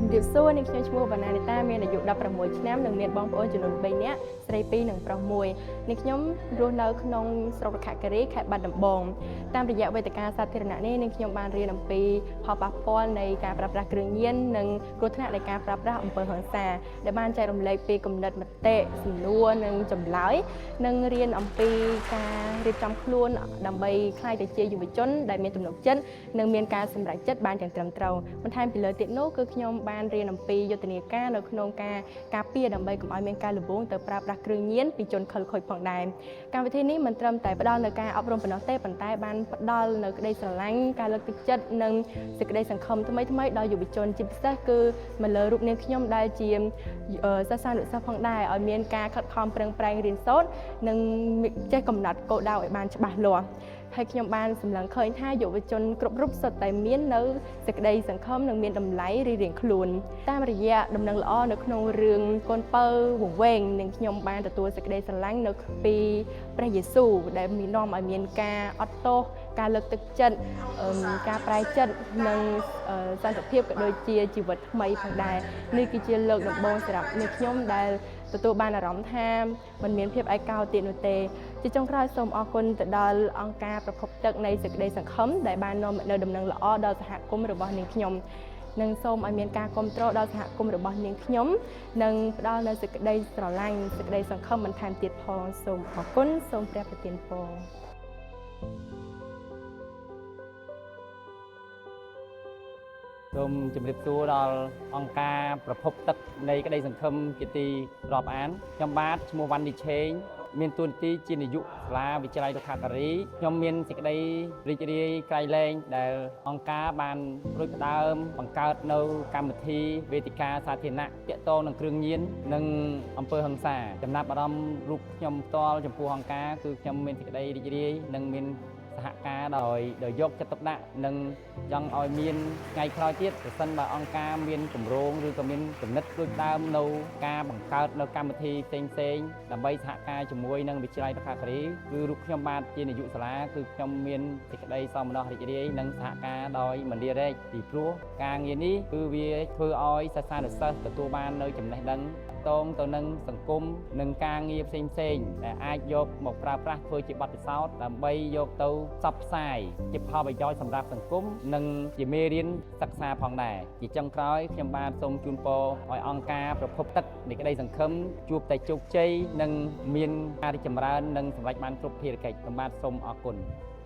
ជំរាបសួរនាងខ្ញុំឈ្មោះវណ្ណានីតាមានអាយុ16ឆ្នាំនិងមានបងប្អូនចំនួន3នាក់ស្រី2និងប្រុស1នាងខ្ញុំរស់នៅក្នុងស្រុករក្ខគិរីខេត្តបាត់ដំបងតាមរយៈវេទិកាសាធារណៈនេះនាងខ្ញុំបានរៀនអំពីផលប៉ះពាល់នៃការប្រើប្រាស់គ្រឿងញៀននិងគ្រោះថ្នាក់នៃការប្រើប្រាស់អំពើហិង្សាដែលបានចែករំលែកពីគំនិតមតិសំណួរនិងចម្លើយនិងរៀនអំពីការរៀបចំខ្លួនដើម្បីក្លាយទៅជាយុវជនដែលមានទំនុកចិត្តនិងមានការសម្រេចចិត្តបានយ៉ាងត្រឹមត្រូវបន្ថែមពីលើទៀតនោះគឺខ្ញុំបានរៀនអំពីយុទ្ធនាការនៅក្នុងការការពារដើម្បីកុំឲ្យមានការល្វងទៅប្រើប្រាស់គ្រឿងញៀនពីជនខិលខូចផងដែរកម្មវិធីនេះមិនត្រឹមតែផ្ដល់នូវការអប់រំប៉ុណ្ណោះទេប៉ុន្តែបានផ្ដល់នូវក្តីស្រឡាញ់ការលើកទឹកចិត្តនិងសេចក្តីសង្ឃឹមថ្មីៗដល់យុវជនជាពិសេសគឺមកលើរូបនាងខ្ញុំដែលជាសិស្សានុសិស្សផងដែរឲ្យមានការខិតខំប្រឹងប្រែងរៀនសូត្រនិងចេះកំណត់គោលដៅឲ្យបានច្បាស់លាស់ហើយខ្ញុំបានសម្លឹងឃើញថាយុវជនគ្រប់រូបសុទ្ធតែមាននៅសេចក្តីសង្ឃឹមនិងមានតម្លៃរៀងៗខ្លួនតាមរយៈដំណឹងល្អនៅក្នុងរឿងកូនពៅវង្វេងនឹងខ្ញុំបានទទួលសេចក្តីស្រឡាញ់នៅពីព្រះយេស៊ូវដែលមាននាំឲ្យមានការអត់ទោសការលើកទឹកចិត្តការប្រែចិត្តនិងសន្តិភាពក៏ដូចជាជីវិតថ្មីផងដែរនេះគឺជាលើកដំបូងសម្រាប់នាងខ្ញុំដែលទទួលបានអារម្មណ៍ថាមិនមានភាពឯកោទៀតនោះទេជាចុងក្រោយសូមអរគុណទៅដល់អង្គការប្រភពទឹកនៃសេចក្តីសង្ឃឹមដែលបាននាំមកនូវដំណឹងល្អដល់សហគមន៍របស់នាងខ្ញុំនិងសូមឲ្យមានការគ្រប់គ្រងដល់សហគមន៍របស់នាងខ្ញុំនិងផ្ដល់នូវសេចក្តីស្រឡាញ់សេចក្តីសង្ឃឹមបន្ថែមទៀតផងសូមអរគុណសូមព្រះប្រទានពរ សូមជម្រាបសួរដល់អង្គការប្រភពទឹកនៃក្តីសង្ឃឹមជាទីរាប់អានខ្ញុំបាទឈ្មោះវ៉ាន់នីឆេងមានតួនាទីជានាយកសាលាវិទ្យាល័យរុក្ខាការីខ្ញុំមានសេចក្តីរីករាយក្រៃលែងដែលអង្គការបានរួចផ្ដើមបង្កើតនៅកម្មវិធីវេទិកាសាធារណៈទាក់ទងនឹងគ្រឿងញៀននិងអំពើហិង្សាចំណាប់អារម្មណ៍រូបខ្ញុំផ្ទាល់ចំពោះអង្គការគឺខ្ញុំមានសេចក្តីរីករាយនិងមានសហការដោយយកចិត្តទុកដាក់និងចង់ឲ្យមានថ្ងៃក្រោយទៀតប្រសិនបើអង្គការមានគម្រោងឬក៏មានគំនិតដូចដើមនៅការបង្កើតនៅកម្មវិធីផ្សេងផ្សេងៗដើម្បីសហការជាមួយនឹងវិទ្យាល័យបខាការីគឺរូបខ្ញុំបាទជានាយកសាលាគឺខ្ញុំមានសេចក្តីសោមនស្សរីករាយនិងសហការដោយមិនលារែកពីព្រោះការងារនេះគឺវាធ្វើឲ្យសិស្សានុសិស្សទទួលបាននៅចំណេះដឹងតងទៅនឹងសង្គមនិងការងារផ្សេងផ្សេងៗដែលអាចយកមកប្រើប្រាស់ធ្វើជាបទពិសោធន៍ដើម្បីយកទៅផ្សព្វផ្សាយជាផលប្រយោជន៍សម្រាប់សង្គមនិងជាមេរៀនសិក្សាផងដែរជាចុងក្រោយខ្ញុំបាទសូមជូនពរឲ្យអង្គការប្រភពទឹកនៃក្តីសង្ឃឹមជួបតែជោគជ័យនិងមានការរីកចម្រើននិងសម្រេចបានគ្រប់ភារកិច្ចខ្ញុំបាទសូមអរគុណ។